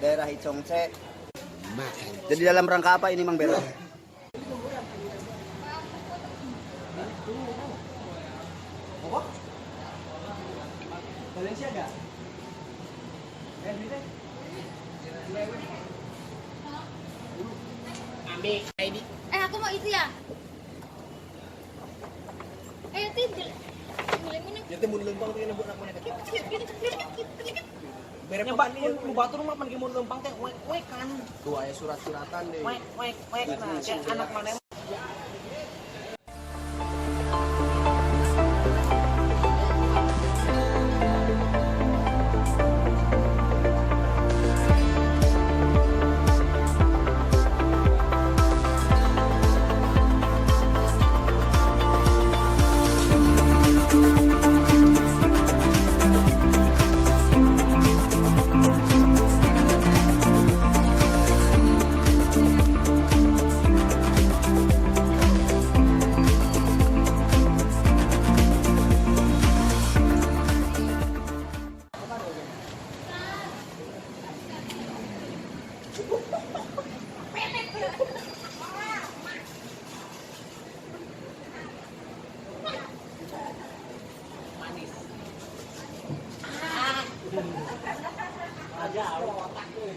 Daerah Icongce. Makan. Jadi dalam rangka apa ini Mang Bero? Apa? Balenciaga. Eh, duitnya. Ambil ID. Eh, aku mau itu ya. Eh, itu beli minum. Jadi mun lempang teh nembok nak mana. Bere pan lu batur mah pan mun lempang teh wek wek kan. Tuh aya surat-suratan deh. Wek wek wek nah kayak anak mana. Manis. Aja otak tuh.